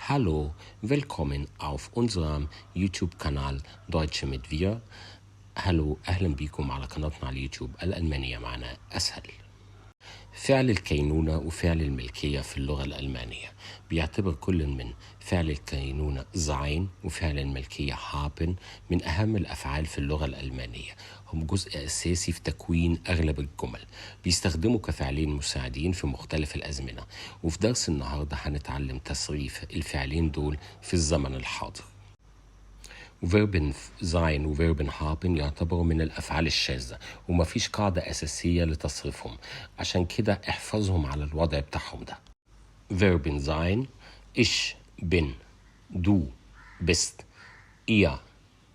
Hallo, willkommen auf unserem YouTube-Kanal Deutsche mit Wir. Hallo، أهلا بكم على قناتنا على اليوتيوب الألمانية معنا أسهل. فعل الكينونة وفعل الملكية في اللغة الألمانية بيعتبر كل من فعل الكينونة sein وفعل الملكية haben من أهم الأفعال في اللغة الألمانية. هم جزء أساسي في تكوين أغلب الجمل، بيستخدموا كفعلين مساعدين في مختلف الأزمنة. وفي درس النهاردة هنتعلم تصريف الفعلين دول في الزمن الحاضر. و Verben sein و Verben haben يعتبروا من الأفعال الشاذة ومفيش قاعدة أساسية لتصريفهم، عشان كده احفظهم على الوضع بتاعهم ده. Verben sein: ich bin، du bist، er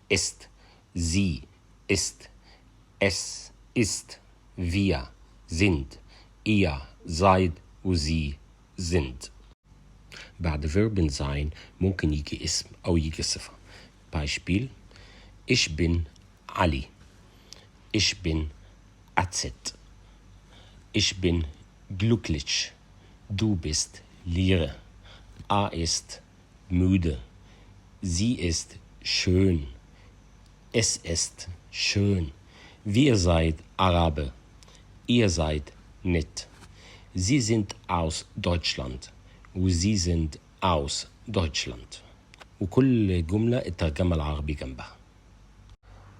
ist، sie ist، es ist، wir sind، ihr seid و sie sind. بعد Verben sein ممكن يجي اسم أو يجي صفة. Beispiel: Ich bin Ali. Ich bin Azet. Ich bin glücklich. Du bist Lehrer. Er ist müde. Sie ist schön. Es ist schön. Wir seid Araber. Ihr seid nett. Sie sind aus Deutschland. Sie sind aus Deutschland. وكل جملة الترجمة العربي جنبها.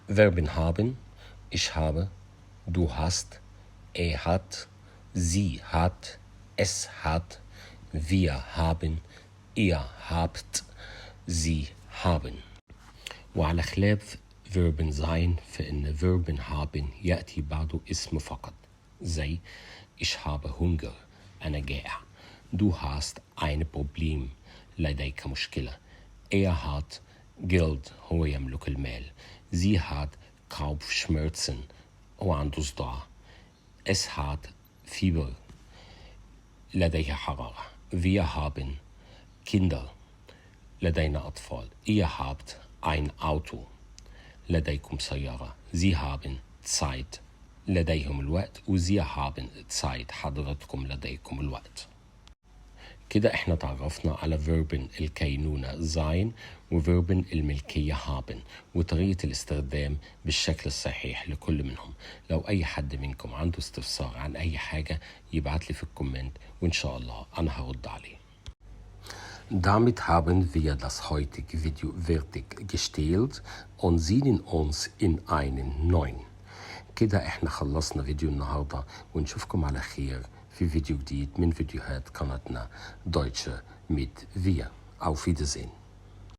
Verben haben: ich habe، du hast، er hat، sie hat، es hat، wir haben، ihr habt، sie haben. وعلى خلاف Verben sein فإن Verben haben يأتي بعده اسم فقط، زي ich habe Hunger، أنا جائع. Du hast ein Problem، لديك مشكلة. Er hat Geld، هو يملك المال. Sie hat Kopfschmerzen، هو عنده صداع. Es hat Fieber، لديه حرارة. Wir haben Kinder، لدينا أطفال. Ihr habt ein Auto، لديكم سيارة. Sie haben Zeit، لديهم الوقت. و Sie haben Zeit، حضرتكم لديكم الوقت. كده احنا تعرفنا على Verben الكينونة sein و Verben الملكية haben وطريقة الاستخدام بالشكل الصحيح لكل منهم. لو أي حد منكم عنده استفسار عن أي حاجة يبعت لي في ال comment وإن شاء الله أنا هرد عليه. Damit haben wir das heutige Video fertiggestellt und sehen uns in einem neuen. كده احنا خلصنا فيديو النهاردة ونشوفكم على خير في فيديو جديد من فيديوهات قناتنا Deutsche mit Wir. Auf Wiedersehen.